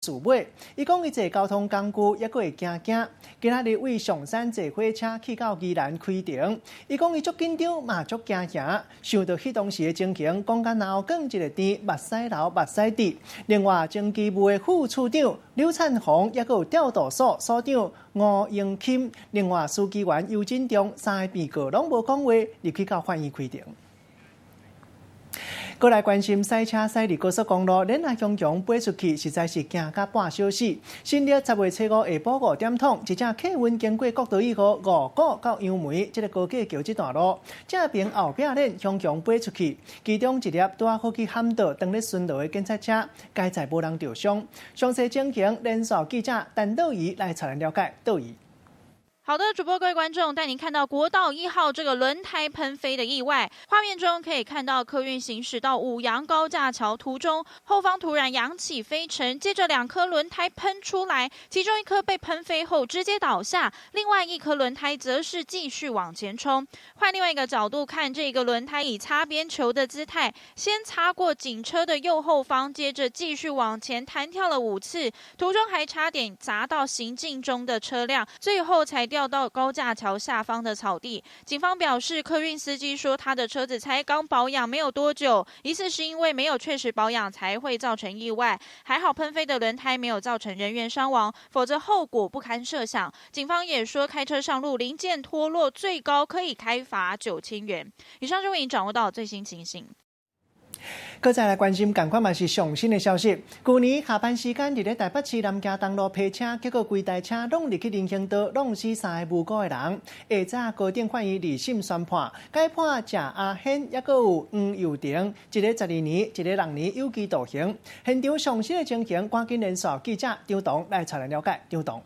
自尾。伊講伊坐交通工具，猶閣會驚驚。今仔日為上山坐火車去到宜蘭開庭，伊講伊足緊張嘛足驚嚇，想著彼當時的情形，講甲腦梗一个甜，目屎流目屎滴。另外，前機務的副處長劉燦宏，猶閣有調度所所長吳英欽，另外書記員尤振中，三个被告攏無講話，入去到法院開庭。閣來關心賽車駛佇高速公路，鏈仔雄雄飛出去，實在是驚甲半小死。新曆10月初五下晡5點通，一隻客運經過國道1號五股到楊梅這個高架橋這段路，正爿後壁鏈雄雄飛出去，其中一粒拄仔好去撼著當咧巡邏的警察車，佳哉無人著傷。詳細情形，連線記者陳道儀來帶咱了解。道儀。好的，主播各位觀眾，帶您看到國道1號這個輪胎噴飛的意外。畫面中可以看到客運行駛到五楊高架橋途中，後方突然揚起飛塵，接着兩顆輪胎噴出來，其中一顆被噴飛後直接倒下，另外一顆輪胎則是繼續往前衝。換另外一個角度看，這個輪胎以擦邊球的姿態，先擦過警車的右後方，接着繼續往前彈跳了5次，途中還差點砸到行進中的車輛，最後才掉到高架橋下方的草地。警方表示，客運司機說他的車子才剛保養沒有多久，疑似是因為沒有確實保養才會造成意外。還好噴飛的輪胎沒有造成人員傷亡，否則後果不堪設想。警方也說，開車上路零件脫落，最高可以開罰9000元。以上就為您掌握到最新情形。閣再來關心，仝款嘛是上新的消息。舊年下班時間，佇咧台北市南京東路泊車，結果規台車攏入去人行道，挵死三个無辜的人。下早高等法院二審宣判，改判鄭阿顯，猶閣有黃幼婷，一个12年，一个6年有期徒刑。現場上新的情形，趕緊連線記者張彤來帶咱了解。張彤。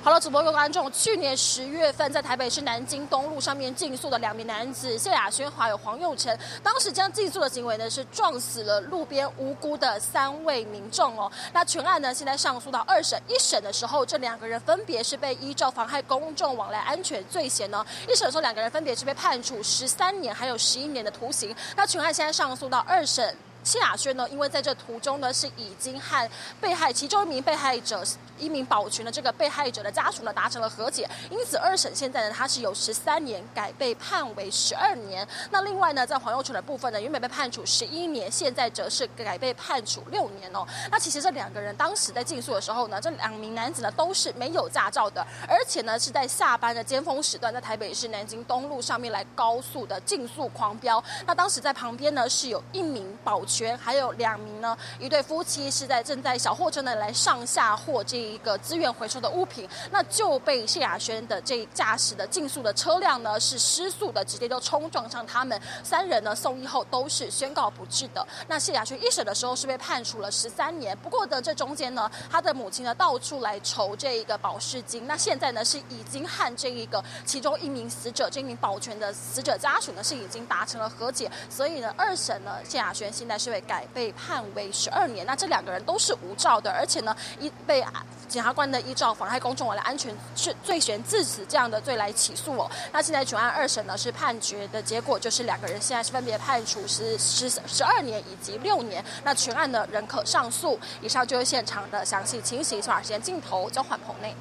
好了，主播各位觀眾，去年10月份在台北市南京東路上面競速的兩名男子謝亞軒還有黃佑成，當時將競速的行為呢是撞死了路邊無辜的三位民眾哦。那全案呢現在上訴到二審，一審的時候這兩個人分別是被依照妨害公眾往來安全罪嫌呢，一審的時候兩個人分別是被判處13年還有11年的徒刑。那全案現在上訴到二審。謝亞軒呢，因為在這途中呢，是已經和被害其中一名被害者、一名保全的這個被害者的家屬呢達成了和解，因此二審現在呢，他是由13年改被判為12年。那另外呢，在黃佑成的部分呢，原本被判處11年，現在則是改被判處6年哦。那其實這兩個人當時在競速的時候呢，這兩名男子呢都是沒有駕照的，而且呢是在下班的尖峰時段，在台北市南京東路上面來高速的競速狂飆。那當時在旁邊呢是有一名保全，還有兩名呢，一對夫妻是在正在小貨車呢來上下貨這一個資源回收的物品，那就被謝亞軒的這駕駛的競速的車輛呢是失速的，直接就衝撞上他們三人呢送醫後都是宣告不治的。那謝亞軒一審的時候是被判處了13年，不過呢這中間呢他的母親呢到處來籌這一個保釋金，那現在呢是已經和這一個其中一名死者這一名保全的死者家屬呢是已經達成了和解，所以呢二審呢謝亞軒現在是被改被判為12年，那這兩個人都是無照的，而且呢，一被檢察官呢依照妨害公眾往來安全罪嫌致死這樣的罪來起訴哦。那現在全案二審呢是判決的結果，就是兩個人現在是分別判處是12年以及6年。那全案呢仍可上訴。以上就是現場的詳細情形，把時間鏡頭交還棚內。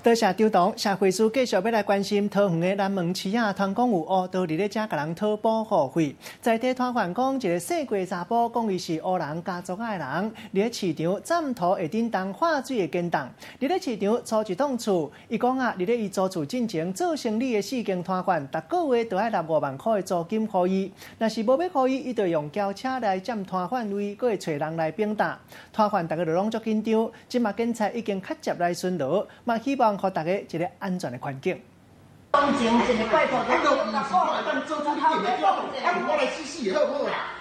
多謝張董，社會處繼續欲來關心桃園的南門市仔，傳講有烏道佇咧遮共人討保護費。在地攤販講，一个細個查埔，講伊是烏人家族仔的人，佇咧市場暫塗下頂當化水的簡檔，佇咧市場租一棟厝。伊講啊，佇咧伊租厝進前做生理的四間攤販，逐個月都愛納5萬箍的租金予伊。若是無欲予伊，伊就用轎車來佔攤販位，閣會揣人來扁打。攤販逐家就攏足緊張，這馬警察已經較捷來巡邏，嘛希望予大家一个安全的環境。當前一個拜託，啊，都毋是我會當做主，你定咧叫我，啊，我來死死的好無好啦？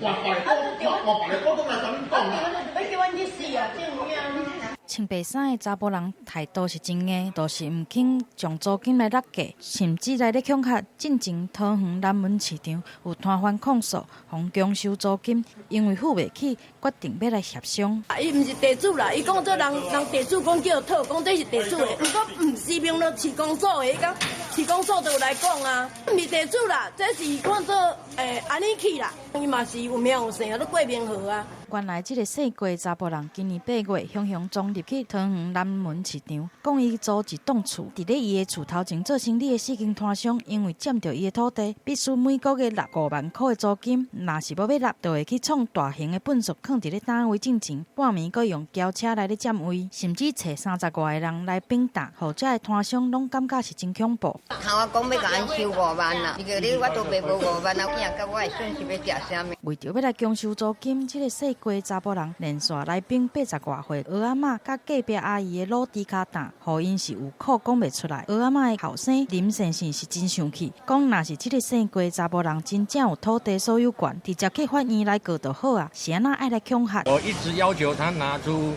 換別个，換換別个股東來共恁講啦。欲叫阮去死啊！這有影。穿白衫的查埔人態度是真硬，就是毋肯將租金來落價，甚至來咧恐嚇。進前桃園南門市場有攤販控訴，予強收租金，因為付袂起，決定欲來協商。伊毋是地主啦，伊講做人人地主講叫討，講這是地主的，毋過毋是明了市公所的，伊講市公所就有來講啊，毋是地主啦，這是看做按呢去啦，伊嘛是有名有姓啊，都過名號啊。原來這个姓郭查埔人今年8月，雄雄衝入去桃園南門市場，講伊租一棟厝，佇咧伊的厝頭前做生理的四間攤商，因為佔著伊的土地，必須每個月納5萬箍的租金，若是無欲納，就會去創大型的糞埽囥佇咧單位進前，半暝閣用轎車來咧佔位，甚至揣30外个人來反打，予遮的攤商攏感覺是真恐怖。頭仔講欲共阮收五萬啦，伊叫你我都賣無五萬啊，囝佮我的損失欲食啥物？為著欲來強收租金，這個姓郭查埔人連續來反80外歲蚵仔媽佮隔壁阿姨的魯豬跤擔，予𪜶是有苦講袂出來。蚵仔媽的後生林先生是真生氣，講若是這個姓郭查埔人真正有土地所有權，直接去法院來告就好啊，是按怎愛來恐嚇？我一直要求他拿出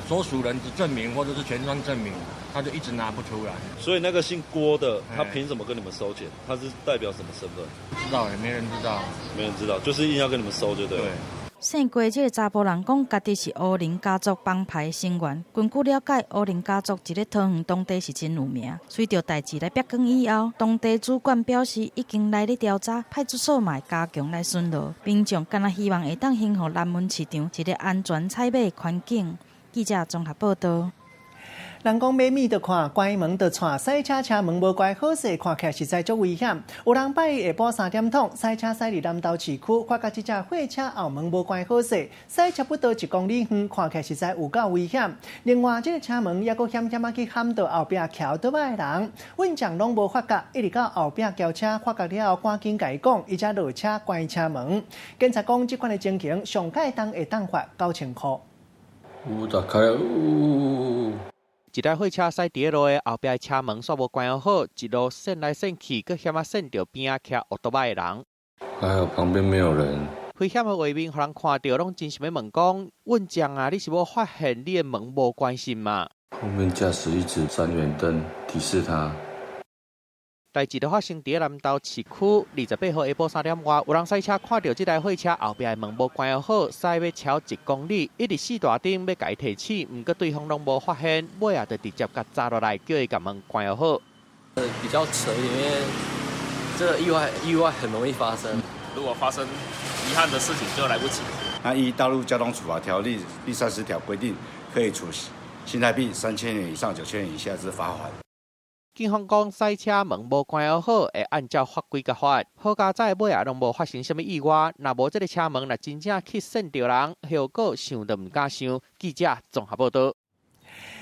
所屬人之證明或者是權狀證明，他就一直拿不出來。所以那個姓郭的，他憑什麼跟你們收錢？他是代表什麼身份？不知道，也沒人知道。沒人知道，就是硬要跟你們收就對。對。姓郭這个查埔人講，家己是烏林家族幫派成員。根據了解，烏林家族佇咧桃園當地是真有名。隨著代誌來曝光以後，當地主管表示已經來咧調查，派出所嘛會加強來巡邏。民眾敢若希望會當恢復南門市場一个安全採買的環境。記者綜合報道。人講買物就看，關門就掣，駛車車門無關好勢，看起來實在足危險。有人拜一下晡3點鐘駛車駛佇南投市區，發覺這隻貨車後門無關好勢，駛差不多1公里遠，看起來實在有夠危險。另外，這个車門猶閣險險仔去撼著後壁騎奧多擺的人，運將攏無發覺，一直到後壁轎車發覺了後，趕緊共伊講，伊才落車關車門。警察講，這款的情形上蓋當會當罰9000箍。有打開，嗚。一台貨車駛佇路的後壁車門煞無關好，一路旋來旋去，閣險仔旋著邊仔騎奧多擺的人。還好旁邊沒有人。危險的畫面，予人看著攏真想欲問講：運將啊，你是無發現你的門無關實嗎？後面駕駛一直閃遠燈提示他。代誌就發生佇南投市區28號下晡3點外，有人駛車看著這台貨車後壁的門無關好，駛欲超1公里，一直四大燈欲共伊提醒，毋過對方攏無發現，尾仔就直接共砸落來，叫伊共門關好。比較扯一點，因為這個意外很容易發生。如果發生遺憾的事情，就來不及。那依《道路交通處罰條例》第30條規定，可以處新台幣3000元以上9000元以下之罰款。警方講，駛車門無關好，會按照法規共罰。好佳哉，尾仔攏無發生啥物意外。若無這个車門，若真正去旋著人，後果想都毋敢想。記者綜合報導。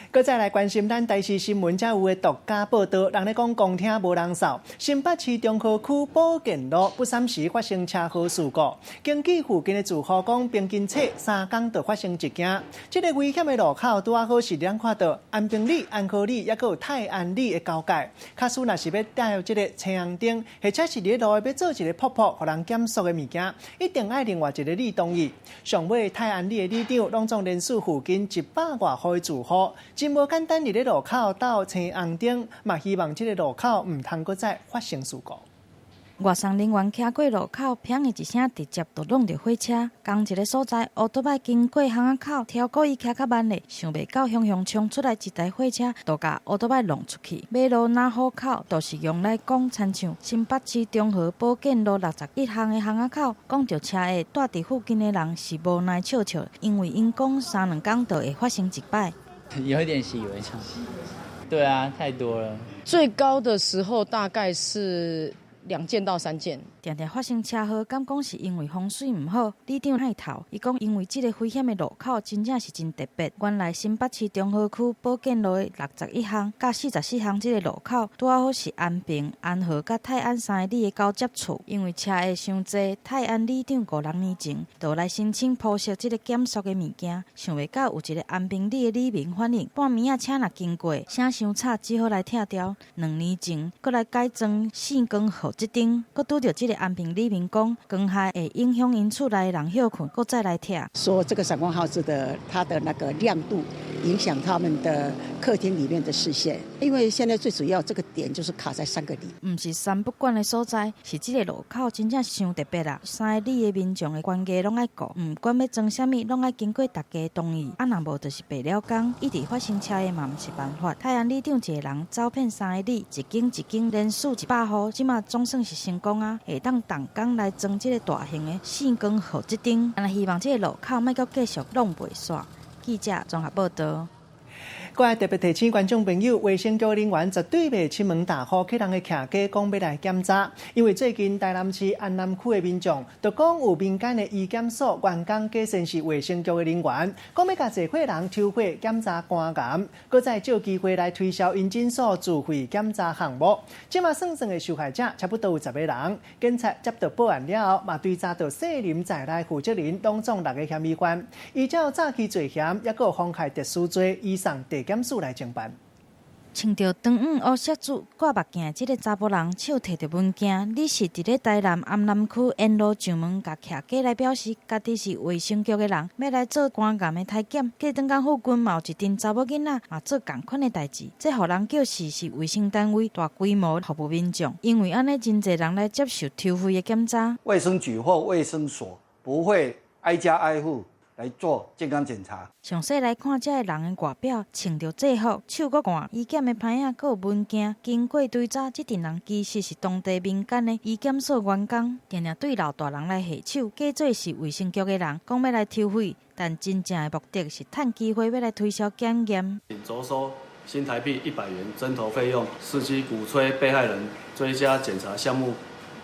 閣再來關心咱台視新聞才有的獨家報導，人咧講公廳無人掃，新北市中和區保健路不三時發生車禍事故，根據附近的住戶講，平均冊3工就發生一件。這个危險的路口拄仔好是咱看著安平里、安和里，猶閣有泰安里的交界。假使若是欲踏這个青紅燈，或者是佇路欲做一个瀑布，予人減速的物件，一定愛另外一个里同意。上尾泰安里的里長攏總連署附近100外戶的住戶。真無簡單，佇咧路口鬥青紅燈，嘛希望這个路口毋通閣再發生事故。外送人員騎過路口，砰的一聲，直接就挵著貨車。仝一个所在，烏多擺經過巷仔口，超故意騎較慢咧，想袂到雄雄衝出來一台貨車，就共烏多擺挵出去。馬路若虎口，就是用來講，親像新北市中和保健路61巷的巷仔口，講著車禍，蹛佇附近的人是無奈笑笑，因為𪜶講三兩工就會發生一擺。有一點習以為常，對啊，太多了。最高的時候大概是2件到3件。定定發生車禍，敢講是因為風水毋好？里長帶頭，伊講因為這个危險的路口真正是真特別。原來新北市中和區保健路的61巷佮44巷這个路口，拄仔好是安平、安和佮泰安三个里的交接處。因為車禍傷濟，泰安里長五六年前就來申請鋪設這个減速的物件，想袂到有一个安平里的里民反映，半暝仔車若經過，聲傷吵，只好來拆掉。2年前，閣來改裝四光號這燈，閣拄著這个安平里民講，光害會影響𪜶厝內人歇睏，閣再來拆。說這個閃光號誌的它的那個亮度影響他們的客廳裡面的視線。因為現在最主要這個點就是卡在三個里。毋是三不管的所在，是這個路口真正傷特別啦。三个里的民眾的關係攏愛顧，毋管欲裝啥物，攏愛經過大家同意。啊，若無就是白了工，一直發生車禍嘛，毋是辦法。泰安里長一个人走遍三个里，一間一間連署100戶，這馬總算是成功啊！會當動工來裝這個大型的爍光號誌燈，但希望這個路口莫閣繼續弄袂煞。記者綜合報道。閣來特別提醒觀眾朋友，衛生局人員絕對袂親門踏戶去人的徛家，講欲來檢查。因為最近台南市安南區的民眾，就講有民間的醫檢所員工假稱是衛生局的人員，講欲共濟歲人抽血檢查肝癌，閣再藉機會來推銷𪜶診所自費檢查項目。這馬算算的受害者差不多有10個人，警察接到報案了後，嘛追查到姓林在內負責人，攏總六個嫌疑犯，依照詐欺罪嫌，抑閣有妨害特殊罪，移送地檢署來偵辦。穿著長黃烏色珠掛目鏡，這個查埔人手提著文件，你是佇咧台南安南區沿路上門，共徛家來表示家己是衛生局的人，欲來做肝癌的體檢。過轉工附近嘛有一陣查某囡仔嘛做仝款的代誌，這予人叫是是衛生單位大規模服務民眾，因為按呢真濟人來接受抽血的檢查。衛生局或衛生所不會挨家挨戶來做健康檢查。詳細來看，這个人的外表穿著制服，手閣掛醫檢的牌仔，閣有文件。經過追查，這陣人其實是當地民間的醫檢所員工，定定對老大人來下手，假做是衛生局的人，講欲來抽血，但真正的目的是趁機會欲來推銷檢驗。酌收新台幣100元針頭費用，伺機鼓吹被害人追加檢查項目。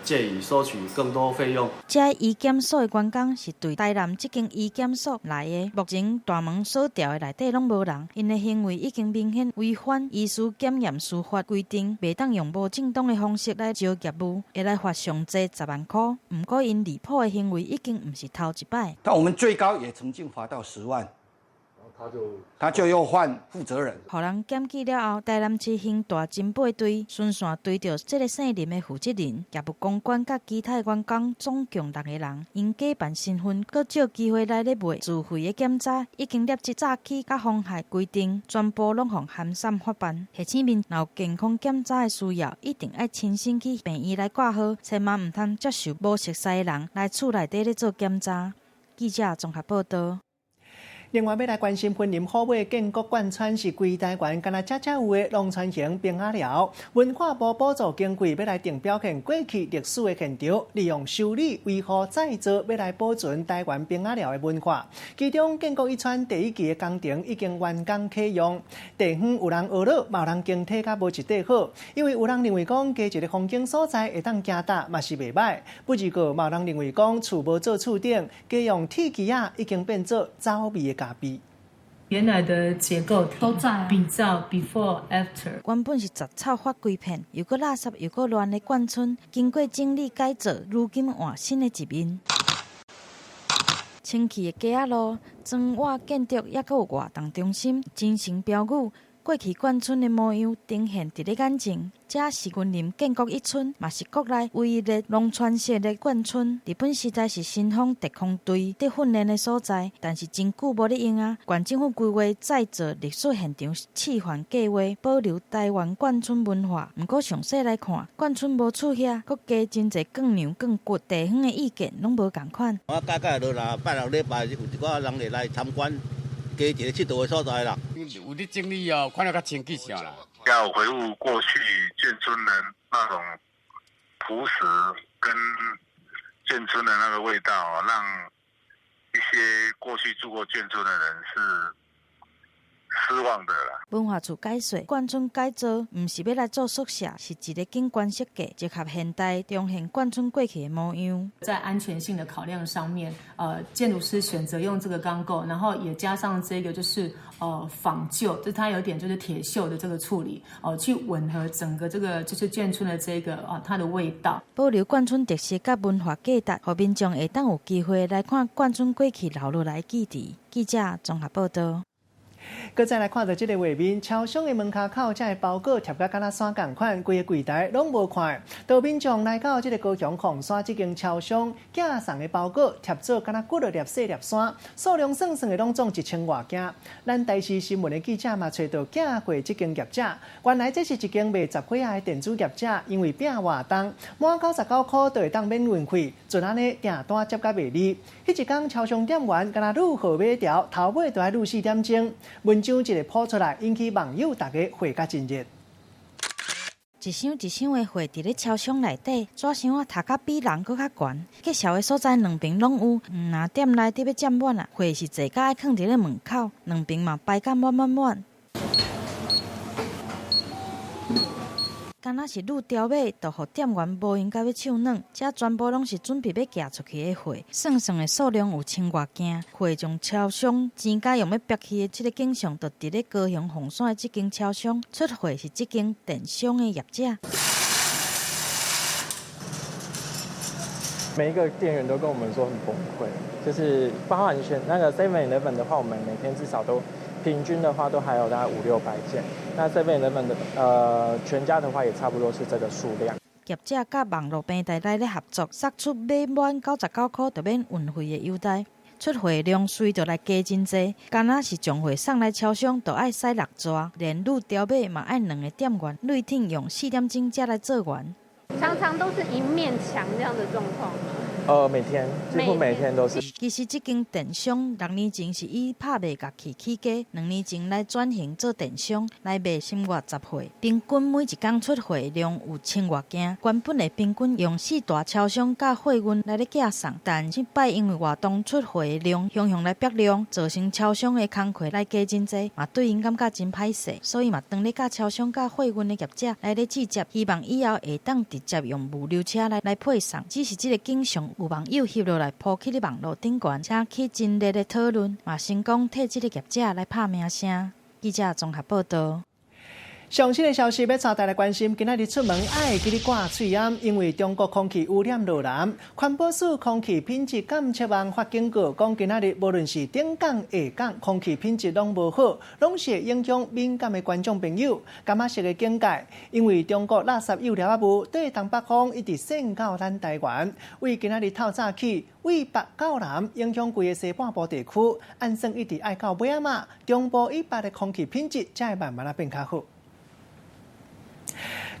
藉以收取更多費用。這醫檢所的員工是對台南這間醫檢所來的，目前大門鎖牢的內底攏無人，𪜶的行為已經明顯違反醫師檢驗師法規定，袂當用無正當的方式來招業務，會來罰上濟10萬箍。毋過𪜶離譜的行為已經毋是頭一擺。但我們最高也曾經罰到10萬。他就又換負責人。予人檢舉了後，台南市刑大偵八隊循線追著這个姓林的負責人、業務公關佮其他員工，總共六個人，𪜶假扮身份，閣藉機會來咧賣自費的檢查，已經列入詐欺佮妨害規定，全部攏予函送法辦。提醒民眾有健康檢查的需要，一定愛親身去病院來掛號，千萬毋通接受無熟似的人來厝內底咧做檢查。記者綜合報道。另外，欲來關心雲林虎尾建國貫村是規台灣干焦遮才有的農村型冰仔寮。文化部補助經費欲來定表現過去歷史的現場，利用修理、維護、再造，欲來保存台灣冰仔寮的文化。其中建國一村第一期的工程已經完工啟用，地方有人呵咾，嘛有人經體較無一塊好，因為有人認為講加一个風景所在會當行搭嘛是袂䆀。不過嘛有人認為講厝無做厝頂，加用鐵枝仔已經變做走味的咖啡。原來的結構都在比較 before after。原本是雜草發規片，又閣垃圾又閣亂的貫村，經過整理改造，如今換新的一面。清氣的街仔路，磚瓦建築，抑閣有活動中心，精神標語。過去貫村的模樣呈現佇咧眼前，這是雲林建國一村，嘛是國內唯一的農村式的貫村。日本時代是新豐特攻隊佇訓練的所在，但是真久無咧用啊。縣政府規劃再造歷史現場示範計劃，保留台灣貫村文化。毋過詳細來看，貫村無厝遐，閣加真濟鋼梁鋼骨，地方的意見攏無仝款。我改改落來，拜六禮拜有一寡人會來參觀。加一个𨑨迌的所在啦，有咧整理哦，看了較清氣些啦。要回復過去眷村的那種樸實跟眷村的那個味道，讓一些過去住過眷村的人是失望的啦。文化處解說，貫村改造毋是欲來做宿舍，是一个景觀設計，結合現代，重現貫村過去的模樣。在安全性的考量上面，建築師選擇用這個鋼構，然後也加上這個就是仿舊，就它有點就是鐵鏽的這個處理，哦，去吻合整個這個就是眷村的這個啊它的味道。保留貫村特色佮文化價值，予民眾會當有機會來看貫村過去留落來記憶。記者綜合報道。閣再來看著這个畫面，超商的門跤口，遮的包裹疊甲敢若山仝款，規个櫃台攏無看。當民眾來到這个高雄鳳山這間超商，寄送的包裹疊做敢若幾落粒細粒山，數量算算的攏總一千外件。咱台視新聞的記者嘛揣著寄貨這間業者，原來這是一間賣雜貨仔的電子業者，因為拼活動滿99箍就會當免運費，就按呢訂單接甲袂離。彼一工超商店員敢若愈號碼條，頭尾都愛愈四點鐘。文章一个鋪出來，引起網友大家話甲真熱。一箱一箱的貨佇咧超商內底，紙箱仔疊甲比人閣較懸。介紹的所在兩邊攏有，毋若店內底欲佔滿啊，貨是濟甲愛囥佇咧門口，兩邊嘛排甲滿滿滿。敢若是愈刁買，就予店員無閒甲欲手軟。這全部攏是準備欲寄出去的貨，算算的數量有千外件。貨從超商錢甲用欲逼去的這个景象，就佇咧高雄鳳山的這間超商出貨是這間電商的業者。每一個店員都跟我們說很崩潰，就是包含選那個 Seven Eleven 的話，我們每天至少都平均的話都還有大概五六百件。那 Seven Eleven 的全家的話也差不多是這個數量。業者佮網路平台來咧合作，釋出買滿99箍就免運費的優待，出貨量隨著來加真濟，敢若是將貨送來超商，就愛駛6逝，連愈刁買嘛愛兩个店員累挺用4點鐘才來做完。常常都是一面牆這樣的狀況。每天幾乎每天都是。其實這間電商6年前是以拍賣樂器起家，2年前來轉型做電商，來賣生活雜貨。平均每一工出貨量有1000外件。原本的平均用4大超商佮貨運來咧寄送，但這擺因為活動出貨量雄雄來逼量，造成超商的工課來加真濟，嘛對𪜶感覺真歹勢，所以嘛當咧佮超商佮貨運的業者來咧接接，希望以後會當直接用物流車來配送。只是這个景象。有網友翕落來鋪去咧網路頂懸，扯起真熱的討論，嘛成功替這个業者來拍名聲。記者綜合報導。上新的消息欲帶大家關心，今仔日出門愛會記得掛喙罨，因為中國空氣污染落難。環保署空氣品質監測網發警告，講今仔日無論是頂港下港，空氣品質攏無好，攏是會影響敏感的觀眾朋友。感覺是個警戒，因為中國垃圾幼粒仔霧對東北風一直滲到咱台灣，為今仔日透早起，為北到南，影響規个西半部地區，按算一直愛到尾仔嘛，中部以北的空氣品質才會慢慢仔變較好。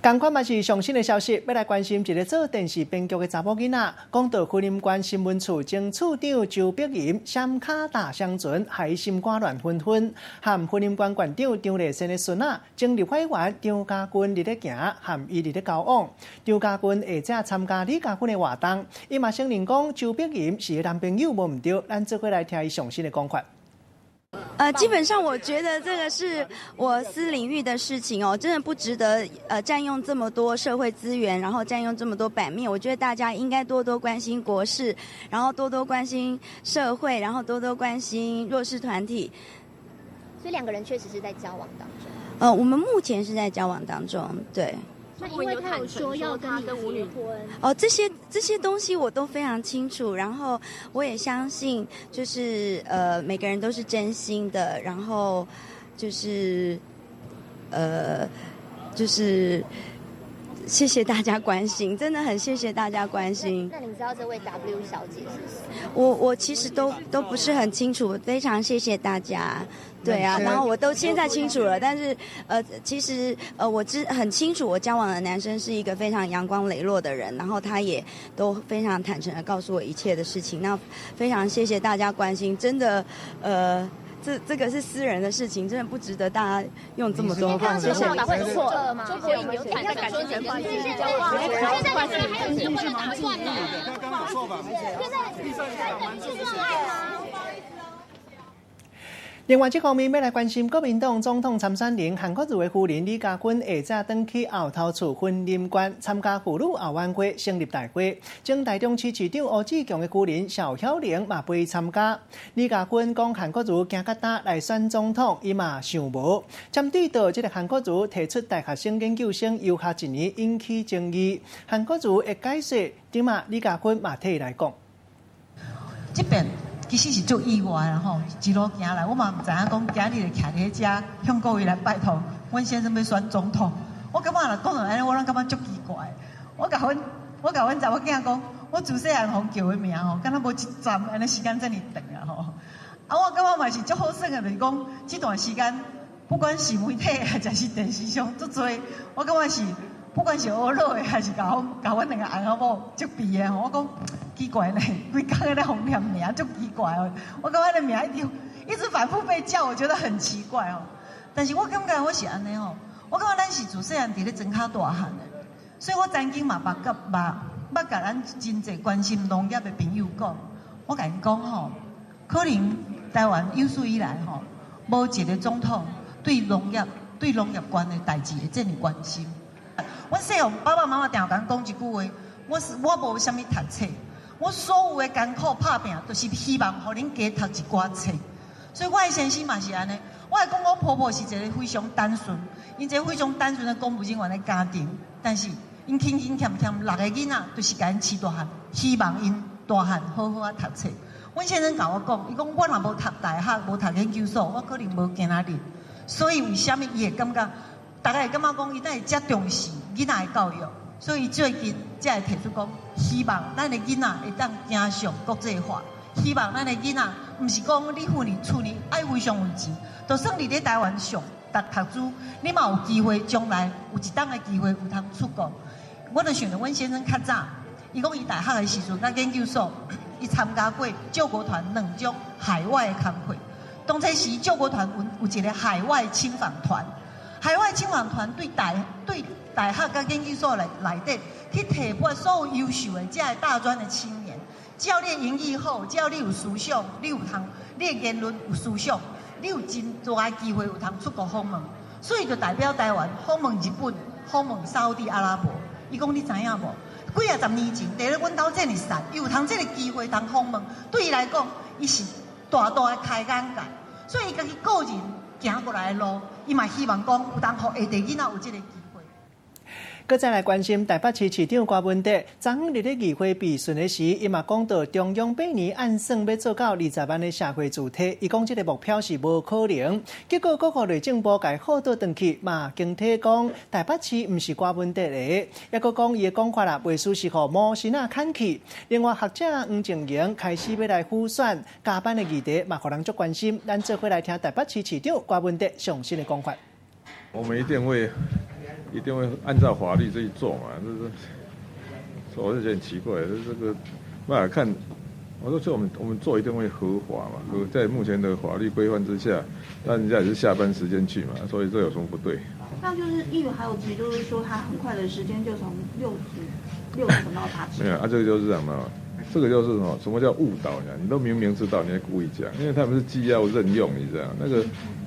仝款嘛是上新的消息，欲來關心一个做電視編劇的查某囡仔，講到雲林縣新聞處前處長周碧瑩，雙跤踏雙船，害心肝亂紛紛。和雲林縣縣長張麗善的孫仔，前立法委員張嘉軍佇咧行，和伊佇咧交往。張嘉軍下晝參加李嘉軍的活動，伊嘛承認講周碧瑩是伊男朋友，無毋對。咱做伙來聽伊上新的講法。基本上我覺得這個是我私領域的事情哦，真的不值得佔用這麼多社會資源，然後佔用這麼多版面。我覺得大家應該多多關心國事，然後多多關心社會，然後多多關心弱勢團體。所以兩個人確實是在交往當中。我們目前是在交往當中，對。那因為他有說要跟你結婚哦，這些東西我都非常清楚，然後我也相信，就是每個人都是真心的，然後就是就是謝謝大家關心，真的很謝謝大家關心。那你知道這位 W 小姐是誰？我其實都不是很清楚，非常謝謝大家。對啊，然後我都現在清楚了，但是其實我很清楚，我交往的男生是一個非常陽光磊落的人，然後他也都非常坦誠的告訴我一切的事情。那非常謝謝大家關心，真的，這個是私人的事情，真的不值得大家用這麼多話。謝謝。會錯愕嗎？周國穎有坦在感情現在還有結婚的打算嗎？現在在等確認愛嗎？另外，這方面欲來關心國民黨總統參選人韓國瑜的夫人李家軍下晝轉去後頭厝雲林縣參加婦女後援會成立大會，前台中市市長吳志強的夫人邵曉玲嘛陪參加。李家軍講韓國瑜行較焦來選總統，伊嘛想無。針對著這个韓國瑜提出大學生研究生遊學一年引起爭議，韓國瑜的解說，這馬李家軍嘛替伊來講。這邊。其實是足意外啦吼，一路行來，我嘛毋知影講今日會徛佇遮向各位來拜託，阮先生欲選總統，我感覺若講到按呢，我攏感覺足奇怪。我共阮查某囝講，我自細漢予人叫的名吼，敢若無一站按呢時間遮爾長啊吼。啊，我感覺嘛是足好耍的，就是講這段時間，不管是媒體還是電視上足濟，我感覺是不管是呵咾的，還是共阮兩個翁仔某責備的吼，我講奇怪呢，規工咧予念名足奇怪哦。我感覺彼个名一直反覆被叫，我覺得很奇怪哦。但是我感覺我是按呢吼，我感覺咱是自細漢佇咧莊跤大漢的，所以我曾經嘛捌共咱真濟關心農業的朋友講，我共𪜶講吼，可能台灣有史以來吼，無一個總統對農業關的代誌會這麼關心。阮細漢爸爸媽媽定共阮講一句話，我無啥物讀冊，我所有的艱苦拍拚，就是希望予恁加讀一寡冊。所以我的先生嘛是按呢，我的公公婆婆是一個非常單純，𪜶一個非常單純的公務人員的家庭，但是𪜶勤勤儉儉六个囡仔，就是共𪜶飼大漢，希望𪜶大漢好好仔讀冊。阮先生共我講，伊講我若無讀大學，無讀研究所，我可能無今仔日。所以為啥物伊會感覺，大家會感覺講伊哪會遮重視囡仔的教育？所以最近才會提出講，希望咱的囡仔會當走向國際化，希望咱的囡仔毋是講你訓練厝裡愛非常有錢，就算你佇台灣上讀書，你嘛有機會將來有一當的機會有通出國。我就想著阮先生較早，伊講伊大學的時陣，佮研究所，伊參加過救國團兩種海外的工課。當初時救國團有一個海外青訪團，海外青訪團對大學佮研究所內底去提拔所有優秀的這个大專的青年，只要你英語好，只要你有思想，你有通，你的言論有思想，你有真大的機會有通出國訪問，所以就代表台灣訪問日本、訪問沙烏地阿拉伯。伊講你知影無？幾仔十年前，佇咧阮兜這麼細，伊有通這个機會通訪問，對伊來講，伊是大大的開眼界。所以伊家己個人行過來的路，伊嘛希望講有當予下代囡仔有這个機會。閣再來關心台北市市長柯文哲，昨昏佇咧議會備詢的時，伊嘛講到中央八年按算欲做到20萬的社會住宅，伊講這个目標是無可能。結果閣予內政部共號倒轉去，嘛驚體講台北市毋是柯文哲的，抑閣講伊的講法啦，袂輸是予魔神仔牽去。另外學者黃靜瑩開始欲來輔選加班的議題，嘛予人足關心。咱做伙來聽台北市市長柯文哲上新的講法。我們一定會按照法律去做嘛，這是，我就覺得很奇怪，這個，那看，我說這我們做一定會合法嘛，在目前的法律規範之下，那人家也是下班時間去嘛，所以這有什麼不對？那就是議員還有提，就是說他很快的時間就從60到80。沒有啊，這個就是什麼？這個就是什麼？什麼叫誤導？你都明明知道，你還故意講，因為他們是機要任用，你知道那個。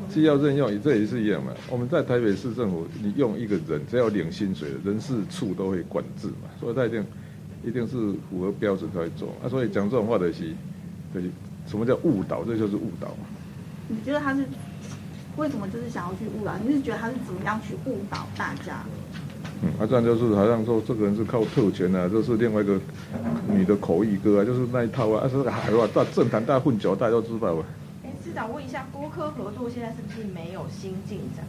既要任用，這也是一樣嘛。我們在台北市政府，你用一個人，只要領薪水的，人事處都會管制嘛，所以他一定是符合標準才會做。啊，所以講這種話的是，對，什麼叫誤導？這就是誤導嘛。你覺得他是為什麼就是想要去誤導？你是覺得他是怎麼樣去誤導大家？啊，這樣就是好像說這個人是靠特權啊，這是另外一個女的口譯哥啊，就是那一套啊。啊，這個海話大政壇大混淆，大家都知道啊。市長問一下，郭柯合作現在是不是沒有新進展？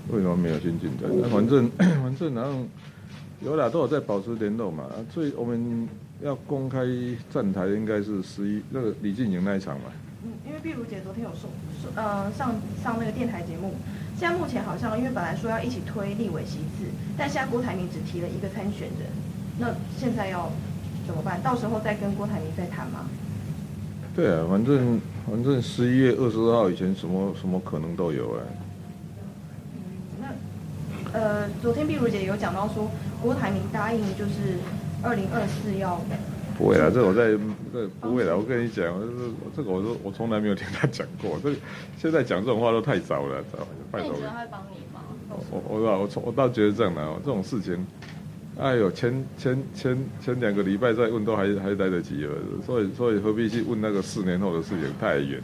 為什麼沒有新進展？那反正然後有啦，都有在保持聯絡嘛。所以我們要公開站台，應該是11那個李進營那一場嘛。因為碧如姐昨天有說上那個電台節目，現在目前好像因為本來說要一起推立委席次，但現在郭台銘只提了一個參選人，那現在要怎麼辦？到時候再跟郭台銘再談嗎？對啊，反正11月22號以前，什麼可能都有啊。那昨天碧如姐有講到說，郭台銘答應就是2024要。不會啦，這我在這不會啦。我跟你講，這個我說我從來沒有聽他講過。這個現在講這種話都太早了，早拜託。那你覺得他會幫你嗎？我倒覺得這樣啦，這種事情。哎呦，前2個禮拜再問都還來得及了，所以何必去問那個4年後的事情？太遠了。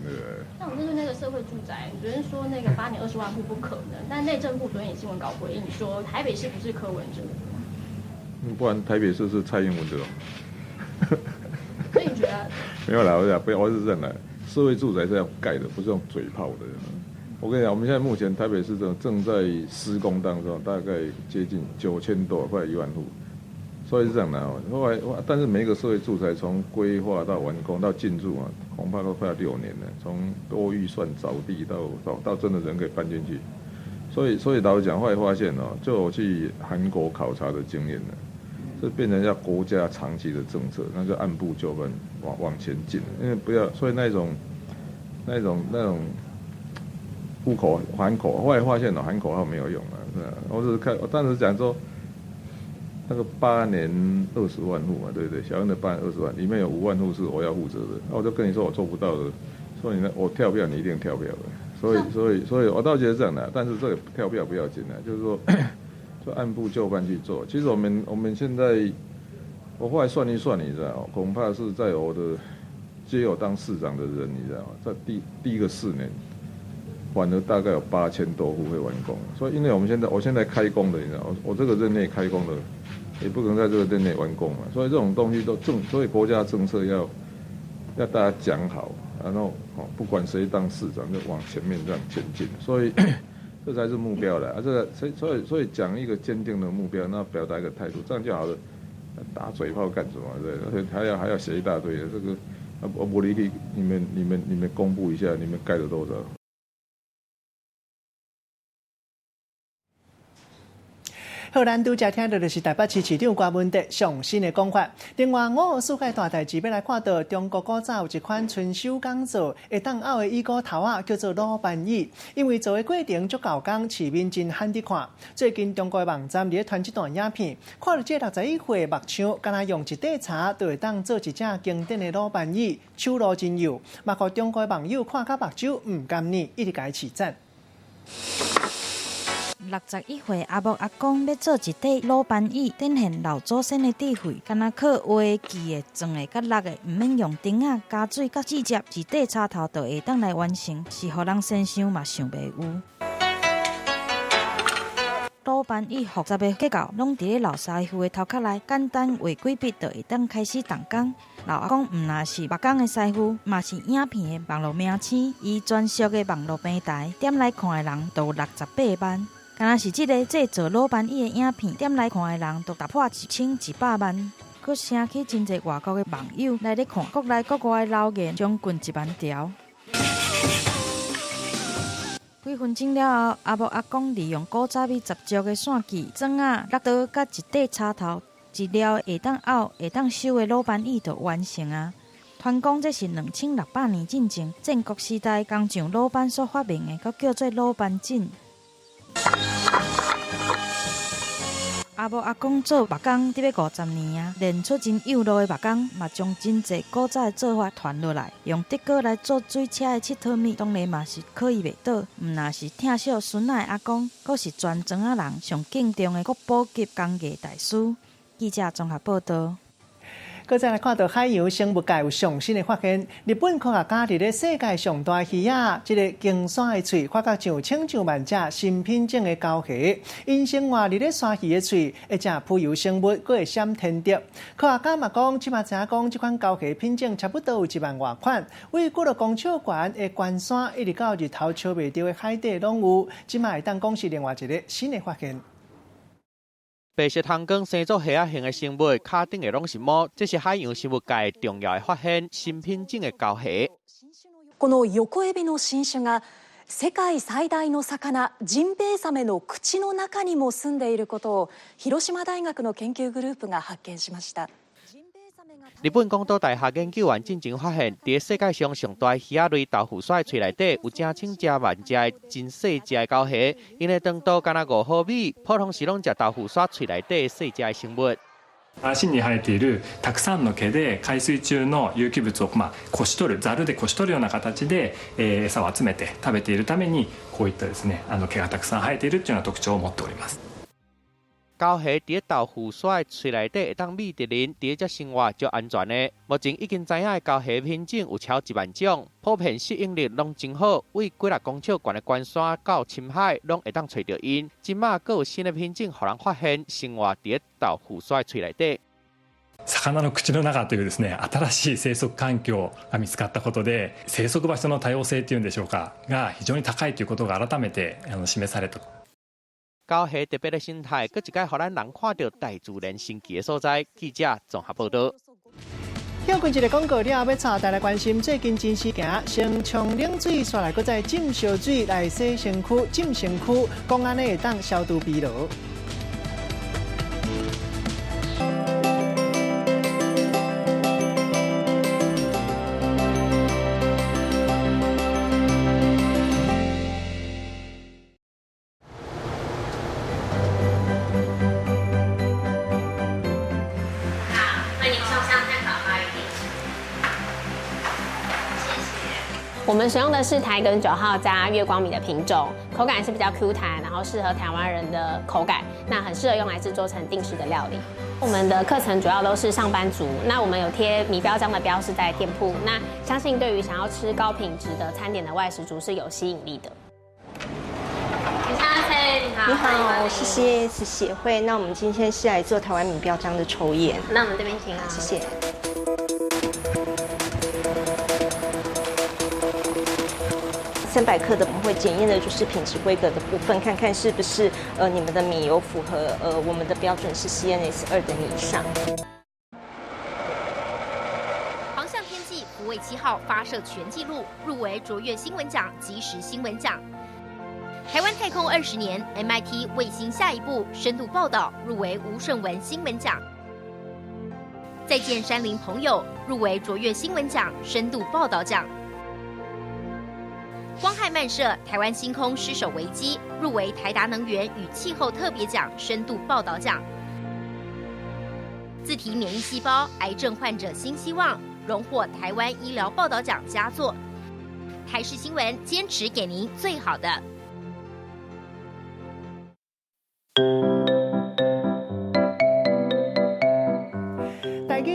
那我們就是那個社會住宅，昨天說那個8年20萬戶不可能，但內政部昨天也新聞稿回應說，台北市不是柯文哲。不然台北市是蔡英文的。所以你覺得沒有啦，我講不要，我是這樣的，社會住宅是要蓋的，不是用嘴炮的。我跟你講，我們現在目前台北市政正在施工當中，大概接近9000多，快1萬戶。所以是這樣的哦。後來，但是每一個社會住宅從規劃到完工到進駐啊，恐怕都快要6年了。從多預算找地到真的人可以搬進去。所以老實講，後來發現哦，就我去韓國考察的經驗呢，這變成要國家長期的政策，那就按部就班往前進。因為不要，所以那種戶口喊口，後來發現哦，喊口號沒有用啊，是吧？我只是看，我當時講說，那個8年20萬戶嘛，對不對？小英的8年20萬，裡面有5萬戶是我要負責的，那我就跟你說我做不到的，所以呢，我跳票你一定跳票的，所以我倒覺得這樣的，但是這個跳票不要緊的，就是說，就按部就班去做。其實我們現在，我後來算一算，你知道，恐怕是在我的接我當市長的人，你知道嗎？在第一個4年。反而大概有8000多戶會完工，所以因為我們現在我現在開工的，你知道，我這個任內開工的，也不可能在這個任內完工嘛，所以這種東西都政，所以國家政策要大家講好，然後哦不管誰當市長，就往前面這樣前進，所以這才是目標了啊！這個所以講一個堅定的目標，那表達一個態度，這樣就好了。打嘴炮幹什麼？對，而且還要寫一大堆的這個，啊我不理你們公布一下，你們蓋了多少？好，咱拄才聽到的是台北市市長柯文哲上新的講法。另外，五世界大代誌欲來看到中國古早有一款純手工做會當漚的椅箍頭仔，叫做魯班椅。因為做的過程足猴工，市面真罕得看。最近中國的網站佇咧傳這段影片，看著這61歲木匠，敢若用一塊柴就會當做一隻經典的魯班椅，手路真幼，嘛予中國的網友看甲目睭毋甘軟，一直共伊揤讚。61歲阿木阿公欲做一塊魯班椅，展現老祖先的智慧，敢若靠畫的、記的、鑽的、佮落的，毋免用釘仔、膠水佮紙接，一塊柴頭就會當來完成，是予人先想嘛想袂有。魯班椅複雜的結構，攏佇咧老師傅的頭殼內，簡單畫幾筆就會當開始動工。老阿公毋但是木工的師傅，嘛是影片的網路明星，伊專屬的網路平台，點來看的人就有68萬。敢若是這个製造魯班椅的影片，點來看的人就突破1100萬，閣掀起真濟外國的網友來咧看，國內國外的留言將近1萬條。幾分鐘了後，阿木阿公利用古早味十足的線鋸、鑽仔、鑿刀佮一塊柴頭，一料會當漚、會當修的魯班椅就完成啊！傳講這是2600年進前戰國時代工匠魯班所發明的，閣叫做魯班枕。阿木阿公做木工得欲50年啊，練出真幼路的木工，嘛將真濟古早的做法傳落來，用竹篙來做水車的𨑨迌物，當然嘛是可以袂倒。毋但是疼惜孫仔的阿公，閣是全庄仔人上敬重的國寶級工藝大師。記者綜合報導。閣再來看到海洋生物界有上新的發現，日本科學家佇咧世界上大魚仔，這个鯨鯊的喙，發覺上千上萬隻新品種的鮫蝦。𪜶生活佇咧鯊魚的喙，會食浮游生物，閣會閃天敵。科學家嘛講，這馬知影講，這款鮫蝦品種差不多有1萬外款，對幾若公尺懸的懸山，一直到日頭照袂著的海底攏有。這馬會當講是另外一个新的發現。白色湯缸生做蝦仔形的生物，跤頂的攏是毛，這是海洋生物界重要的發現，新品種的鮫蝦。このヨコエビの新種が世界最大の魚ジンベエザメの口の中にも住んでいることを広島大學の研究グループが発見しました。日本廣島大學研究員進前發現，佇世界上上大魚仔類豆腐鯊喙內底有成千隻萬隻的真細隻的鮫蝦，𪜶的長度敢若5毫米，普通時攏食豆腐鯊喙內底細隻的生物。足に生えているたくさんの毛で海水中の有機物をまあこし取るざるでこし取るような形で餌を集めて食べているためにこういったですね毛がたくさん生えているというような特徴を持っております。鮫蝦佇豆腐鯊喙內底會當覓敵人，佇遮生活足安全的。目前已經知影的鮫蝦品種有超1萬種，普遍適應力攏真好，對幾若公尺懸的懸山到深海，攏會當揣著𪜶。這馬閣有新的品種予人發現，生活佇豆腐鯊喙內底。魚の口の中というですね、新しい生息環境が見つかったことで、生息場所の多様性というんでしょうかが非常に高いということが改めて示された。厚溪特別的生態，閣一擺予咱人看著大自然神奇的所在。記者綜合報道。歇睏一个廣告了後，欲帶大家來關心最近真時行，先沖冷水，紲來閣再浸燒水來洗身軀、浸身軀，講按呢會當消除疲勞。我們使用的是台梗9號加月光米的品種，口感是比較 Q 彈，然後適合台灣人的口感，那很適合用來製作成定食的料理。我們的課程主要都是上班族，那我們有貼米標章的標示在店鋪，那相信對於想要吃高品質的餐點的外食族是有吸引力的。你好，我是 CAS 協會，那我們今天是來做台灣米標章的抽驗。那我們這邊請。謝謝。300克的，我們會檢驗的就是品質規格的部分，看看是不是你們的米有符合我們的標準是 CNS 2等以上。航向天際福衛7號發射全紀錄，入圍卓越新聞獎、即時新聞獎。台灣太空20年，MIT 衛星下一步深度報道入圍吳順文新聞獎。再見山林朋友入圍卓越新聞獎深度報道獎。光害漫射，台灣星空失守危機，入圍台達能源與氣候特別獎深度報道獎。自體免疫細胞癌症患者新希望，榮獲台灣醫療報道獎佳作。台視新聞堅持給您最好的。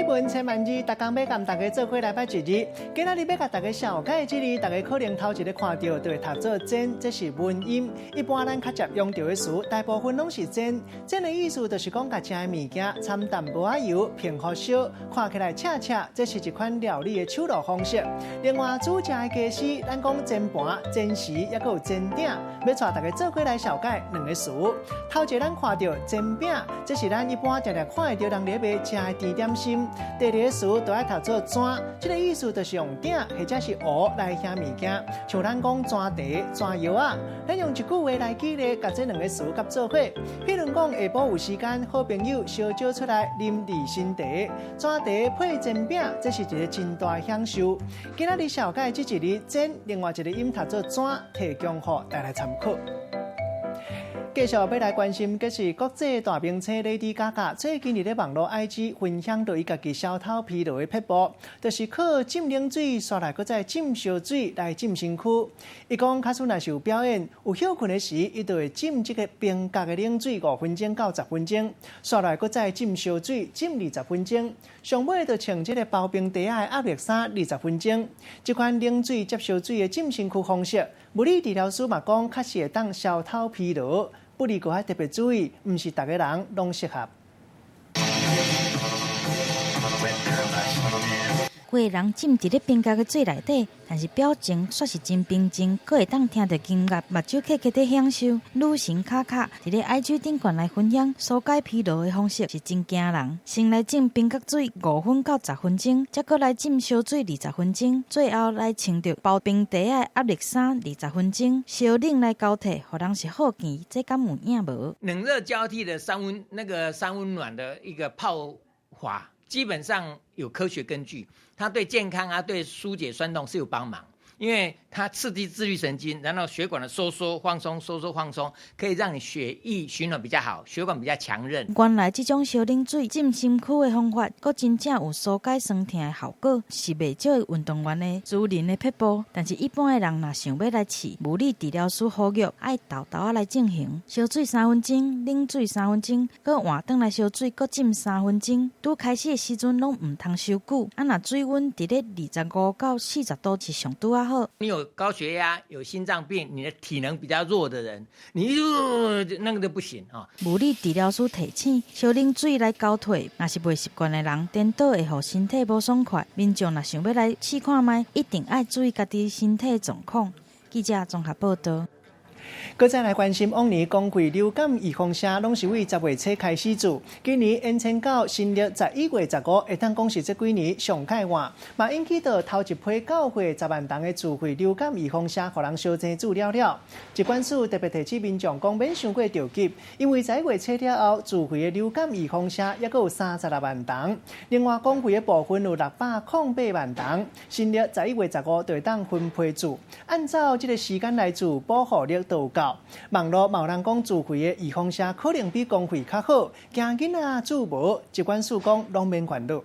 文千萬字，逐工欲共大家做伙來捌一字。今仔日欲共大家紹介這字，大家可能頭一个看著就會讀做煎，這是文音。一般咱較常用著的詞，大部分攏是煎。煎的意思就是講，共食的物件摻淡薄仔油，平予燒，看起來赤赤，這是一款料理的手路方式。另外，煮食的家私，咱講煎盤、煎匙，抑閣有煎鼎，欲帶大家做伙來紹介兩个詞。頭一个咱看著煎餅，這是咱一般常常看會著人咧賣食的甜點心。第二个詞就愛讀做磚，這个意思就是用鼎或者是壺來盛物件，像咱講磚茶、磚藥仔。咱用一句話來舉例，共這兩个詞佮做伙。譬如講，下晡有時間，好朋友相招出來啉離心茶，磚茶配煎餅，這是一个真大享受。今仔日紹介這一字煎，另外一个音讀做磚，提供予大家參考。繼續欲來關心，這是國際大明星 Lady Gaga 最近佇咧網路 IG 分享著伊家己消透疲勞的撇步，就是靠浸冷水，紲來閣再浸燒水來浸身軀。伊講，假使若是有表演、有歇睏的時，伊就會浸這个冰角的冷水5分鐘到10分鐘，紲來閣再浸燒水浸20分鐘，上尾就穿這个包冰袋仔的壓力衫20分鐘。這款冷水接燒水的浸身軀方式，物理治療師嘛講，確實會當消透疲勞。不過，閣愛特別注意，毋是逐个人攏適合。規个人浸佇咧冰角的水內底，但是表情煞是真平靜，閣會當聽著音樂，目睭瞌瞌咧享受。女神卡卡佇咧 IG 頂懸來分享紓解疲勞的方式是真驚人。先來浸冰角水5分到10分鐘，再閣來浸燒水20分鐘，最後來穿著包冰袋仔的壓力衫20分鐘，燒冷來交替，予人是好奇，這敢有影無？冷熱交替的三溫，那個三溫暖的一個泡法，基本上有科學根據，它對健康啊，對疏解痠痛是有幫忙，因為它刺激自律神經，然後血管的收縮放鬆、收縮放鬆，可以讓你血液循環比較好，血管比較強韌。原來這種燒冷水浸身軀的方法，閣真正有紓解痠痛的效果，是袂少的運動員的私人的撇步。但是一般的人若想欲來試，物理治療師呼籲愛沓沓仔來進行，燒水3分鐘，冷水3分鐘，閣換轉來燒水，閣浸3分鐘。拄開始的時陣攏毋通傷久，啊，若水溫佇咧25到40度是上拄仔好。你有高血壓、有心臟病，你的體能比較弱的人，你那個都不行啊。物理治療師提醒，燒冷水來交替，若是袂習慣的人，顛倒會予身體無爽快。民眾若想欲來試看覓，一定愛注意家己身體狀況。記者綜合報道。閣再來關心往年公費流感預防射，攏是對10月初開始注。今年延伸到新曆11月15，會當講是這幾年上蓋晚，嘛引起到頭一批九歲10萬人的自費流感預防射，予人相爭注了了。疾管署特別提醒民眾講，免傷過著急，因為11月初了後，自費的流感預防射猶閣有36萬人。另外，公費的部分有608萬人。新曆11月15就會當分批注，按照這個時間來注，保護力都有夠。網路嘛有人講自費的預防射可能比公費較好，驚囡仔注無，疾管署講攏免煩惱。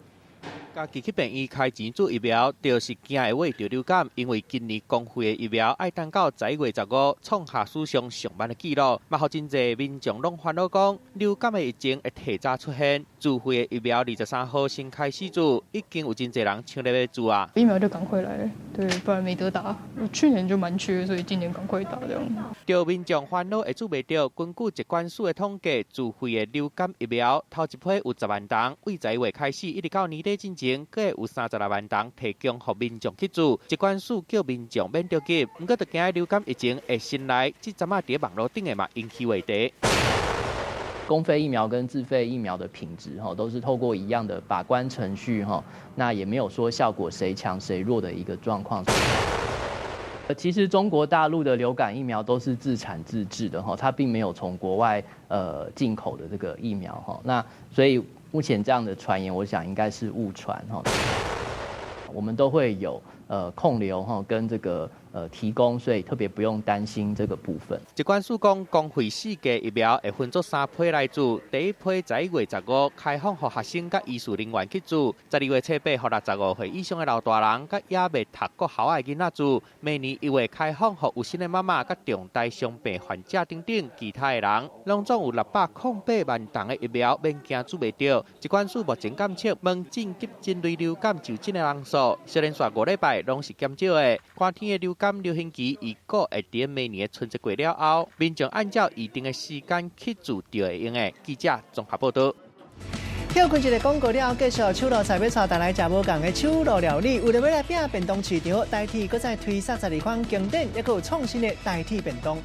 家己去病院開錢注疫苗，就是驚會著流感。因為今年公費的疫苗愛等到11月15，創下史上上慢的紀錄。嘛，予真濟民眾攏煩惱講，流感的疫情會提早出現。自費的疫苗23號先開始注，已經有真濟人搶咧欲注啊。疫苗就趕快來，對，不然沒得打。去年就蠻缺，所以今年趕快打這樣。著民眾煩惱會注袂著，根據疾管署的統計，自費的流感疫苗頭一批有10萬人，對11月開始一直到年底進前，閣會有36萬人提供予民眾去注。疾管署叫民眾免著急，毋過就驚流感疫情會先來，這陣仔佇網路頂的嘛引起話題。公費疫苗跟自費疫苗的品質，都是透過一樣的把關程序，那也沒有說效果誰強誰弱的一個狀況。其實中國大陸的流感疫苗都是自產自製的，它並沒有從國外進口的這個疫苗，那所以目前這樣的傳言，我想應該是誤傳。我們都會有控流跟這個提供，所以特別不用擔心這個部分。疾管署講，公費四劑疫苗會分做3批來注，第一批11月15開放予學生佮醫事人員去注，12月初8予65歲以上的老大人佮猶未讀國校的囡仔注，明年1月開放予有新的媽媽佮重大傷病患者等等其他的人，攏總有608萬人的疫苗免驚注袂著。疾管署目前監測門診急診類流感就診的人數，雖然煞5禮拜攏是減少的，寒天的流感流行期預估會佇明年的春節過了後，民眾按照預定的時間去注就會用的。記者綜合報道。歇睏一个廣告了後，繼續手路菜欲帶大家來食無仝的手路料理，為著欲來拼便當市場，台鐵閣再推出12款經典猶閣有創新的台鐵便當。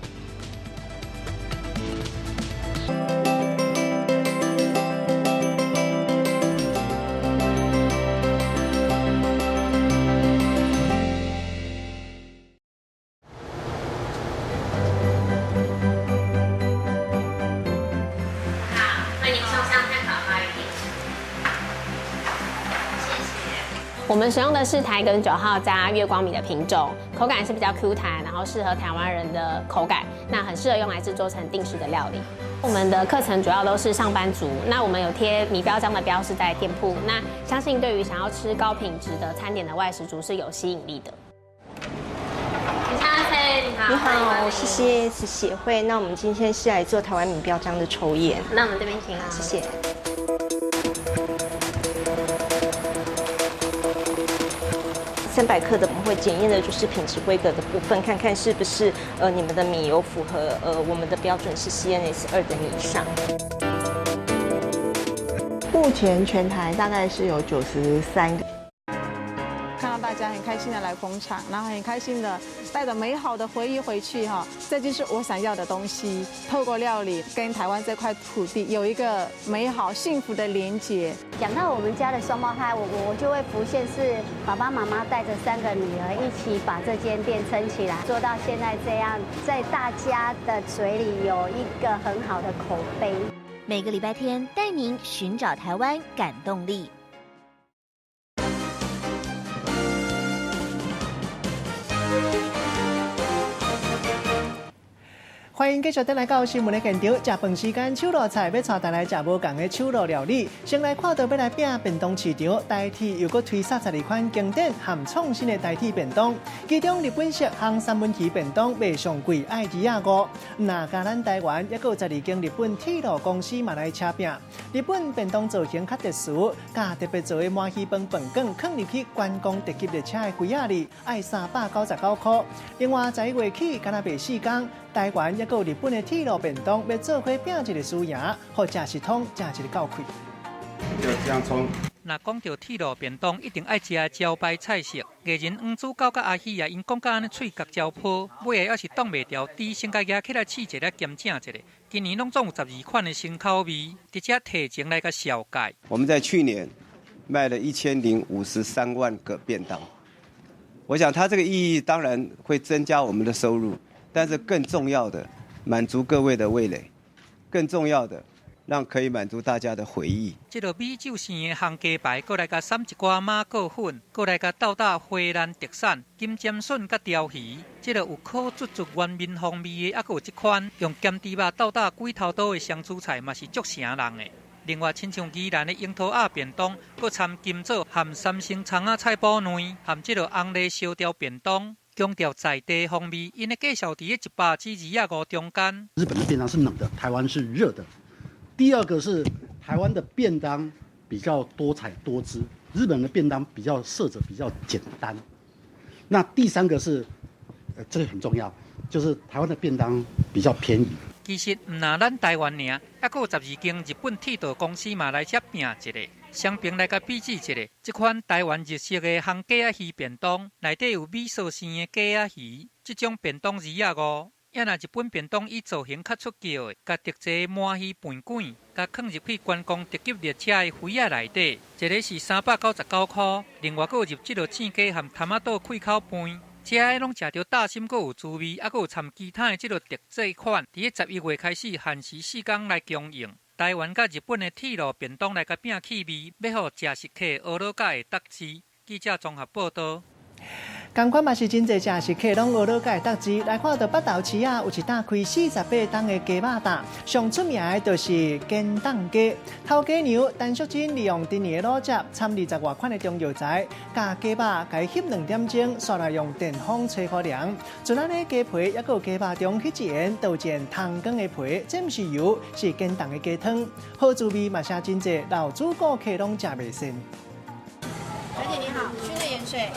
我們使用的是台梗9號加月光米的品種，口感是比較 Q 彈，然後適合台灣人的口感，那很適合用來製作成定食的料理。我們的課程主要都是上班族，那我們有貼米標章的標示在店鋪，那相信對於想要吃高品質的餐點的外食族是有吸引力的。你好，我是 CAS 協會，那我們今天是來做台灣米標章的抽驗。那我們這邊請。謝謝。300克的，我們會檢驗的就是品質規格的部分，看看是不是你們的米有符合我們的標準是 CNS 2等以上。目前全台大概是有93個。看到大家很開心的來捧場，然後很開心的帶着美好的回憶回去哈，這就是我想要的東西。透過料理跟台灣這塊土地有一個美好幸福的連結。講到我們家的雙胞胎，我就會浮現是爸爸媽媽帶着3個女兒一起把這間店撐起來，做到現在這樣，在大家的嘴裡有一個很好的口碑。每個禮拜天帶您尋找台灣感動力。歡迎繼續轉來到新聞的現場。食飯時間，手路菜欲帶大家來食無仝的手路料理。先來看到欲來拼便當市場，台鐵又閣推出12款經典和創新的台鐵便當。其中日本式烘三文魚便當賣上貴，愛25。毋若共咱台灣，猶閣有12間日本鐵路公司嘛來車拼。日本便當造型較特殊，共特別做的鰻魚飯飯卷，囥入去觀光特急列車的櫃仔裡，愛399塊。另外，11月起，敢若賣四工。台灣猶閣有日本的鐵路便當，欲做伙拼一個輸贏，予食食通食一個夠氣。就這樣衝。若講著鐵路便當，一定愛食的招牌菜色。藝人黃子佼佮阿喜啊，𪜶講甲按呢喙角焦泡，尾仔猶是擋袂牢，豬先共夯起來試一下，兼正一下。今年攏總有12款的新口味，直接提前來共紹介。我們在去年賣了1053萬個便當，我想它這個意義當然會增加我們的收入。但是更重要的，滿足各位的味蕾；更重要的，讓可以滿足大家的回憶。這个米酒生的烘雞排，閣來共捎一寡馬告粉，閣來共鬥搭花蘭特產金針筍佮鯛魚。這个有苦卒卒原面風味的，猶閣有這款用鹹豬肉鬥搭鬼頭刀的香豬菜，嘛是足誠人的。另外，親像宜蘭的櫻桃鴨便當，閣摻金棗含三星蔥仔菜脯卵，含這个紅藜燒鯛便當。強調在地風味，𪜶的介紹佇100至25中間。日本的便當是冷的，台灣是熱的。第二個是台灣的便當比較多彩多姿，日本的便當比較色澤比較簡單。那第三個是，這個很重要，就是台灣的便當比較便宜。其實毋若咱台灣爾，猶閣有12間日本鐵道公司嘛來遮拼一下，雙爿來共比試一下。這款台灣日式的烘雞仔魚便當，內底有米臊生的雞仔魚，這種便當25。猶若日本便當以造型較出格的，共特製鰻魚飯卷，共囥入去觀光特急列車的櫃仔內底，一个是399塊，另外閣有入這个糋雞和潭仔島開口飯。這个攏食著大心，閣有滋味，猶閣有摻其他的這个特製款。佇咧11月開始，限時四工來供應。台灣佮日本的鐵路便當來共拼氣味，欲予食食客學腦佮會得知。記者綜合報導。仝款嘛是真濟食食客攏學腦佮會得知。來看到北投市啊，有一檔開48冬的雞肉檔，上出名的就是堅凍雞。頭家娘陳淑貞利用陳年的滷汁，摻20外款的中藥材，共雞肉共伊翕2點鐘，煞來用電風吹予涼。賰按呢雞皮猶閣有雞肉中彼一緣，都有一湯羹的皮，這毋是油，是堅凍的雞湯。好滋味嘛，是真濟老主顧客攏食袂膩。小姐你好，燻的鹽水。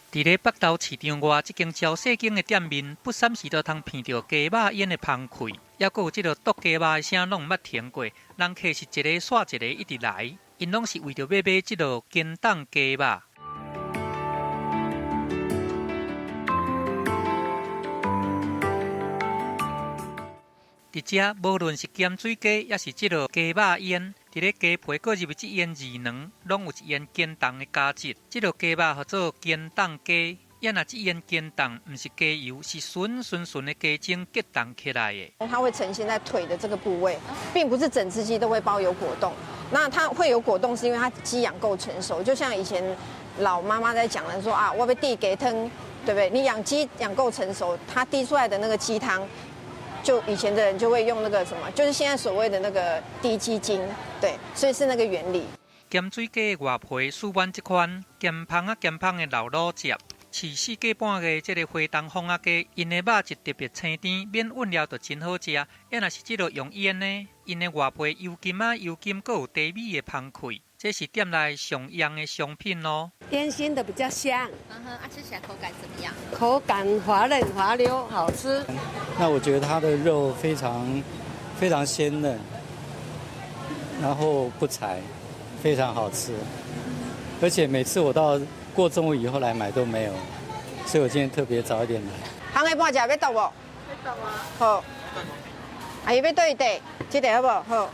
佇咧北投市場外，這間超細間的店面，不三時都通聞著雞肉煙的芳氣，猶閣有這个剁雞肉的聲，攏毋捌停過。人客是一个煞一个一直來，𪜶攏是為著欲買這个堅凍雞肉。佇遮無論是鹹水雞，抑是這个雞肉煙，佇咧雞皮閣入這煙二卵，攏有一煙堅凍的加質。這个雞肉號做堅凍雞，猶若這煙堅凍，毋是雞油，是純純純的雞精結凍起來的。它會呈現在腿的這個部位，並不是整隻雞都會包有果凍。那它會有果凍，是因為它雞養夠成熟。就像以前老媽媽在講的說啊，我欲滴雞湯，對不對？你養雞養夠成熟，它滴出來的那個雞湯。就以前的人就會用那個什麼，就是現在所謂的那個滴雞精，對，所以是那個原理。鹹水雞的外皮酥軟這款，鹹芳仔鹹芳的老滷汁，飼4個半月這个花東風仔雞，𪜶的肉質特別青甜，免餛了就真好食。猶若是這个用醃的，𪜶的外皮油金仔油金，閣有茶米的芳氣，這是店內上紅的商品咯。煙熏的比較香，嗯哼，啊，吃起來口感怎麼樣？口感滑嫩滑溜，好吃。那我覺得它的肉非常非常鮮嫩，然後不柴，非常好吃。而且每次我到過中午以後來買都沒有，所以我今天特別早一點來。烘的半隻欲剁無？欲剁啊！好。啊，伊欲佗一塊？這塊好無？好。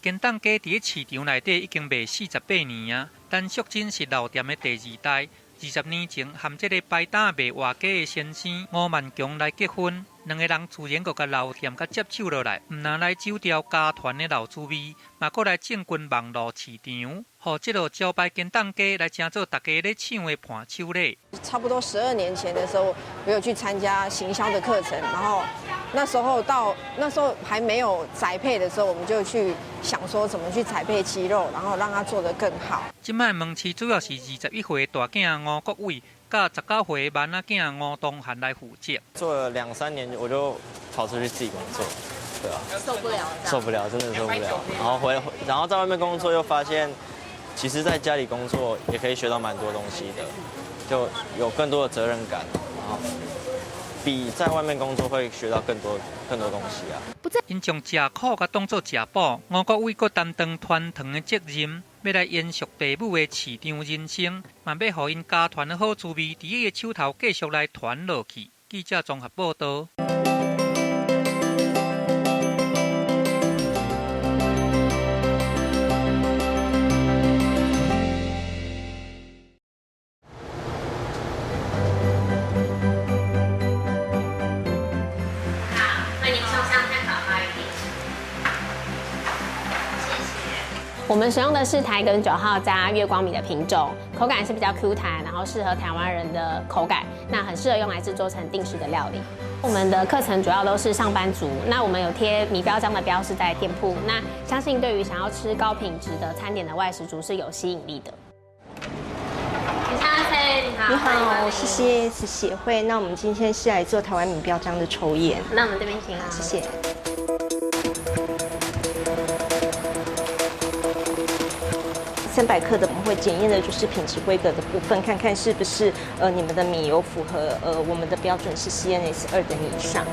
堅凍雞佇咧市場內底已經賣48年啊。陳淑貞是老店的第二代，20年前和這个擺檔賣活雞的先生吳萬強來結婚，兩个人自然就共老店共接手落來，毋但來酒調家傳的老滋味，嘛閣來進軍網路市場，予這个招牌堅凍雞來成做大家咧搶的伴手禮。差不多12年前的時候，我有去參加行銷的課程，然後那時候到那時候還沒有宅配的時候，我們就去想說怎麼去宅配雞肉，然後讓它做得更好。這擺門市主要是21歲大囝吳國偉，佮19歲萬仔囝吳東涵來負責。做了兩三年，我就跑出去自己工作，對啊，受不了，受不了，真的受不了。然後回，然後在外面工作又發現，其實在家裡工作也可以學到蠻多東西的，就有更多的責任感，然後比在外面工作會學到更多更多東西啊。𪜶將食苦共當做食補，吳國偉閣擔當傳糖的責任，欲來延續爸母的市場人生，嘛欲予𪜶家傳的好滋味，佇伊的手頭繼續來傳落去。記者綜合報道。我們使用的是台梗9號加月光米的品種，口感是比較 Q 彈，然後適合台灣人的口感，那很適合用來製作成定食的料理。我們的課程主要都是上班族，那我們有貼米標章的標示在店鋪，那相信對於想要吃高品質的餐點的外食族是有吸引力的。你好，你好，我是 CAS 協會，那我們今天是來做台灣米標章的抽驗。那我們這邊請，謝謝。300克的我們會檢驗的就是品質規格的部分，看看是不是你們的米有符合我們的標準是 CNS 2等以上。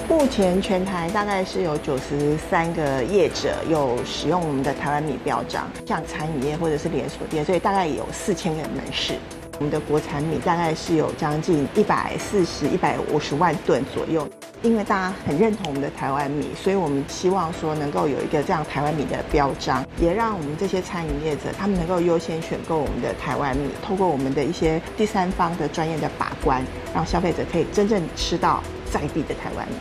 目前全台大概是有93個業者有使用我們的台灣米標章，像餐飲業或者是連鎖店，所以大概有4000個門市。我們的國產米大概是有將近140、150萬噸左右。因為大家很認同我們的台灣米，所以我們希望說能夠有一個這樣台灣米的標章，也讓我們這些餐飲業者他們能夠優先選購我們的台灣米，透過我們的一些第三方的專業的把關，讓消費者可以真正吃到在地的台灣米。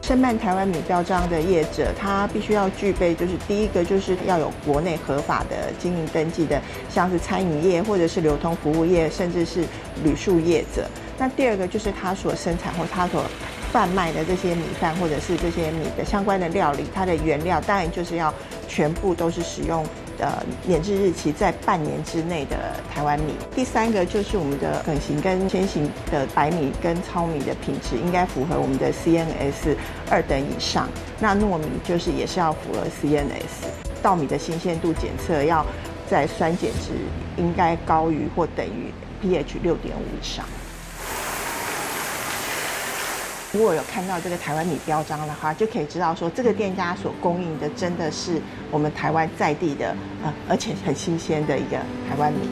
申辦台灣米標章的業者，他必須要具備，就是第一個就是要有國內合法的經營登記的，像是餐飲業或者是流通服務業，甚至是旅宿業者。那第二個就是他所生產或他所販賣的這些米飯或者是這些米的相關的料理，它的原料當然就是要全部都是使用免治日期在半年之內的台灣米。第三個就是我們的梗型跟鮮型的白米跟糙米的品質應該符合我們的 CNS 2等以上。那糯米就是也是要符合 CNS。稻米的新鮮度檢測要在酸鹼值應該高於或等於 pH 6.5以上。如果有看到這個台灣米標章的話，就可以知道說這個店家所供應的真的是我們台灣在地的，而且很新鮮的一個台灣米。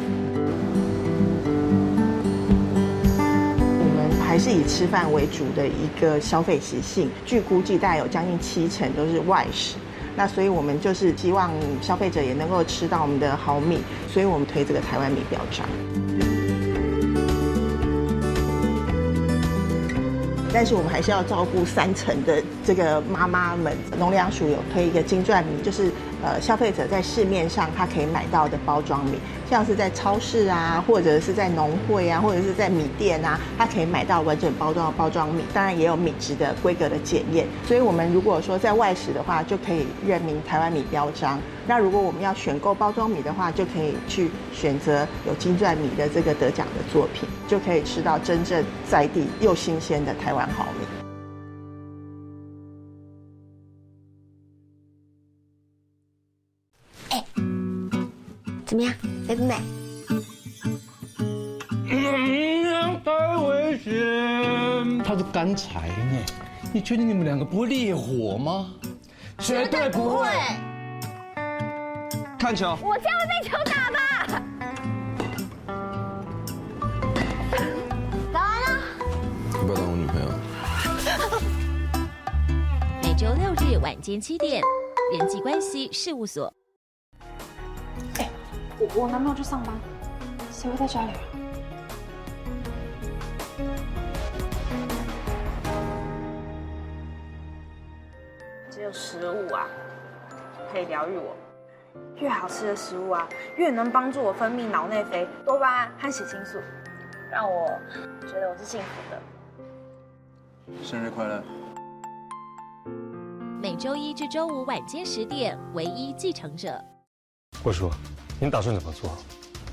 我們還是以吃飯為主的一個消費習性，據估計大概有將近70%都是外食。那所以我們就是希望消費者也能夠吃到我們的好米，所以我們推這個台灣米標章。但是我們還是要照顧3層的這個媽媽們。農糧署有推一個金鑽米，就是消費者在市面上他可以買到的包裝米，像是在超市啊，或者是在農會啊，或者是在米店啊，他可以買到完整包裝的包裝米。當然也有米質的規格的檢驗。所以我們如果說在外食的話，就可以認明台灣米標章。那如果我們要選購包裝米的話，就可以去選擇有金鑽米的這個得獎的作品，就可以吃到真正在地又新鮮的台灣好米。哎，怎麼樣，美不美？嗯，太危險！它是乾柴呢，你確定你們兩個不會烈火嗎？絕對不會。看球，我這樣會被球打吧？早安啊！要不要當我女朋友？每週6日晚間7點，人際關係事務所。欸，我男朋友去上班，誰會在家裡啊？只有食物啊，可以疗愈我。越好吃的食物啊，越能帮助我分泌脑内啡、多巴胺和血清素，让我觉得我是幸福的。生日快乐！每周一至周五晚间10点，唯一继承者。郭叔，您打算怎么做？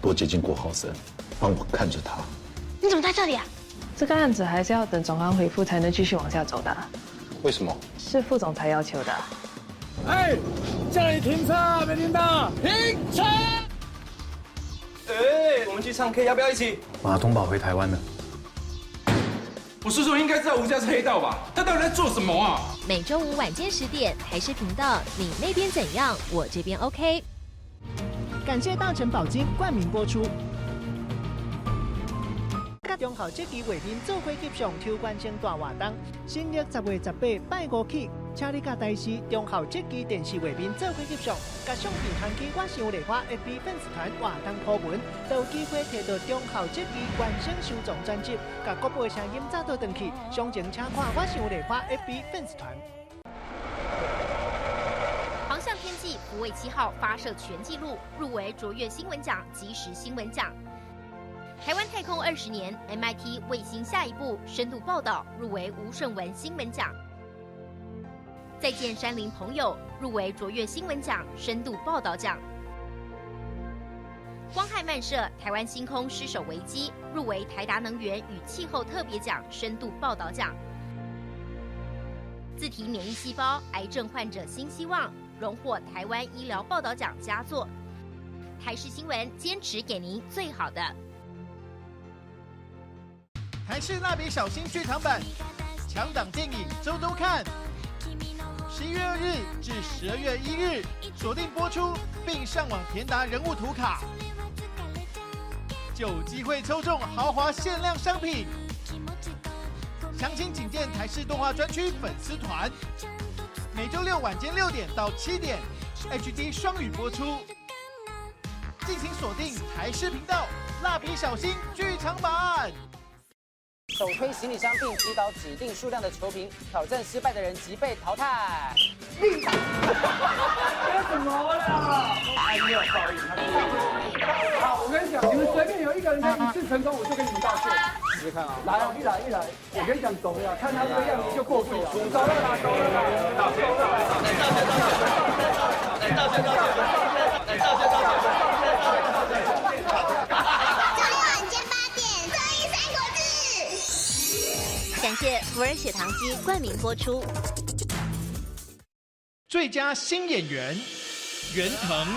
多接近郭浩森，帮我看着他。你怎么在这里啊？这个案子还是要等总行回复才能继续往下走的。为什么？是副总裁要求的。哎，叫你停车，没听到？停车！哎，我们去唱 K，要不要一起？马东宝回台湾了。我叔叔应该知道吴家是黑道吧？他到底在做什么啊？每周五晚间10点，台视频道，你那边怎样，我这边 OK。感谢大成宝金冠名播出。佮中孝节期画面做伙翕相，抽关星大活动。新历10月18拜五起，请你佮台视中孝节期电视画面做伙翕相，佮相片传去我想丽花 FB 粉丝团活动 po 文，就有机会摕到中孝节期原声收藏专辑，佮国宝的声音早倒转去。详情请看我想丽花 FB 粉丝团。航向天际福卫7号发射全纪录，入围卓越新闻奖、即时新闻奖。台湾太空20年，MIT 卫星下一步深度报道入围吴顺文新闻奖。再见山林朋友入围卓越新闻奖深度报道奖。光害漫射台湾星空失守危机入围台达能源与气候特别奖深度报道奖。自体免疫细胞癌症患者新希望荣获台湾医疗报道奖佳作。台视新闻坚持给您最好的。台视蜡笔小新剧场版，强档电影周周看，11月2日至12月1日锁定播出，并上网填答人物图卡，就有机会抽中豪华限量商品。详情请见台视动画专区粉丝团。每周六晚间6点到7点，HD 双语播出。敬请锁定台视频道《蜡笔小新剧场版》。手推行李箱并击倒指定数量的球瓶，挑战失败的人即被淘汰。你什么了？哎，没有报应。好，我跟你讲，你们随便有一个人可以一次成功，我就跟你们道歉。试试看啊！来啊，一来一来，我跟你讲，走了，看他这个样子就过不了。走了啦，走了啦，走了啦。来道歉，道歉，来道歉，道歉，周六晚间8点，综艺三国志。感谢福尔血糖机冠名播出。最佳新演员袁腾、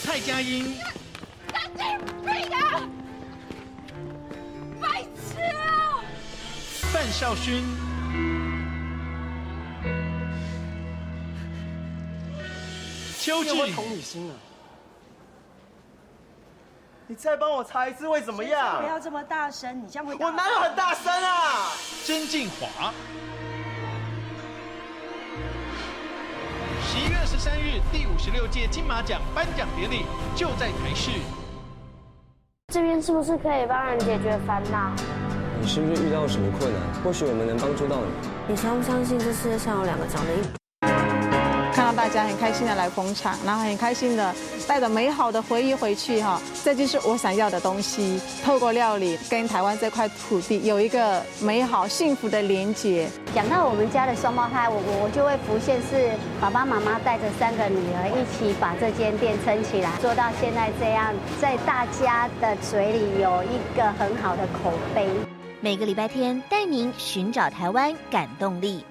蔡佳音、神经病啊！白痴啊！范少勋、邱志你有没有同理心啊？你再帮我查一次会怎么样？不要这么大声，你这样会。我哪有很大声啊？曾敬骅。11月23日，第56届金马奖颁奖典礼就在台视。这边是不是可以帮人解决烦恼？你是不是遇到什么困难？或许我们能帮助到你。你相不相信这世界上有两个长得一？看到大家很开心的来捧场，然后很开心的带着美好的回忆回去哈，这就是我想要的东西。透过料理跟台湾这块土地有一个美好幸福的连结。讲到我们家的双胞胎，我就会浮现是爸爸妈妈带着三个女儿一起把这间店撑起来，做到现在这样，在大家的嘴里有一个很好的口碑。每个礼拜天带您寻找台湾感动力。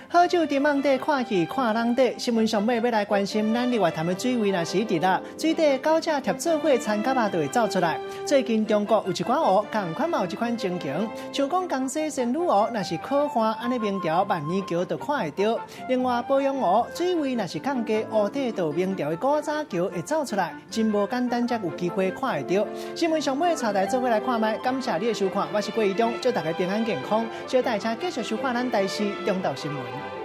好酒沉甕底，看戏看人底。新闻上尾欲来关心，咱日月潭的水位若是一直落，水底狗隻疊做伙田蛤仔就会走出来。最近中国有一寡湖，仝款嘛有这款情形，像讲江西仙女湖，若是苦旱，按呢明朝万年桥就看会著。另外鄱阳湖水位若是降低，湖底就明朝的古早桥会走出来，真无简单，才有机会看会著。新闻上尾带大家做伙来看觅，感谢你的收看，我是郭怡中，祝大家平安健康，小等下请继续收看咱台视中昼新闻。